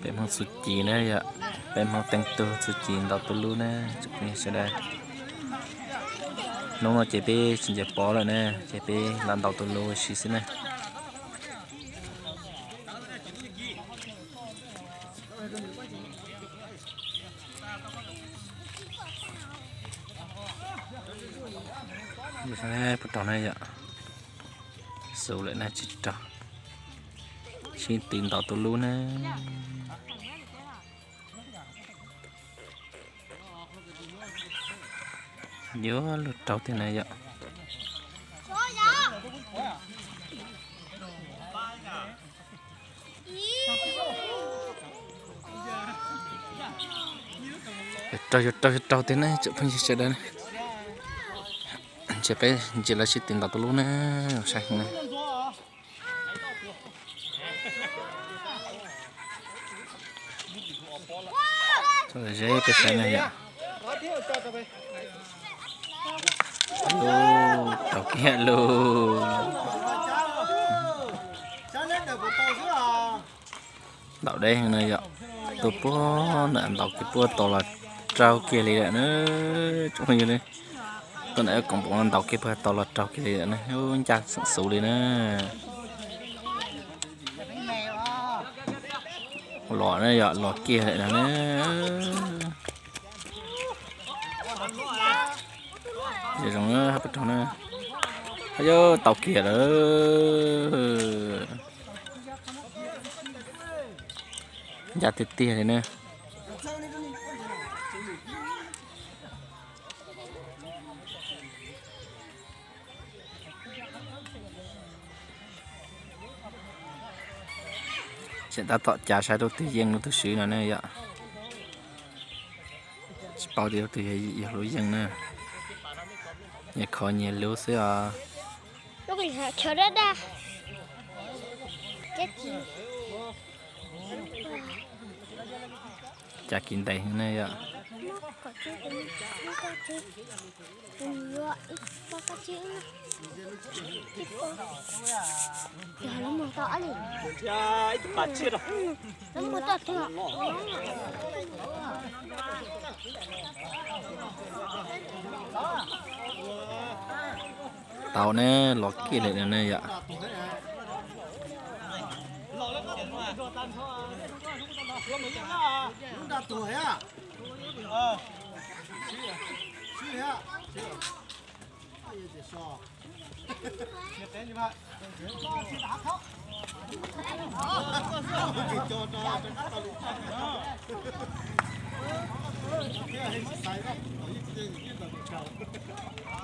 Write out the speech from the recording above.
Peb Hmoob txuj ci na yom, peb Hmoob teej tug txuj ci ntaus tus lub na, tsoom phooj ywg sawv daws. Hnub no ces peb tsis ncaws pov lawm na, ces peb los ntaus tus lub ua si xwb na. Puag thaum na yom, xus lawm na tsis raug, sib tw ntaus tus lub na. Yuav luag raug tiag na yom. Yuav raug, yuav raug, yuav raug tiag na tsoom phooj ywg sawv daws. Ntshe peb ntsia lawv sib tw ntaus tus lub na, saib na. Ze peb saib na yom. Raug kiag lawm. Ntaus deb heev na yom. Tuaj puag nram ntaus kiag puag tod los raug kiag li lawm na. Tsoom phooj ywg, tuaj nram koom npaum no ntaus kiag puag tod los raug kiag li lawm na, ncaj xeem xus li na. Los na yom, los kiag lawm na. Zoo na, puag thaum na, yuav tau kiag lawm. Ncaj tiag tiag li na. Tseem tab tom cav saib lub twg yeej lub twg swb no ne yom. Tsis paub tias lub twg yog lub yeej na. Nyias khov nyias lub xwb os. Cas kis ntev heev ne yom. Tau ne, los kiag lawm ne yom.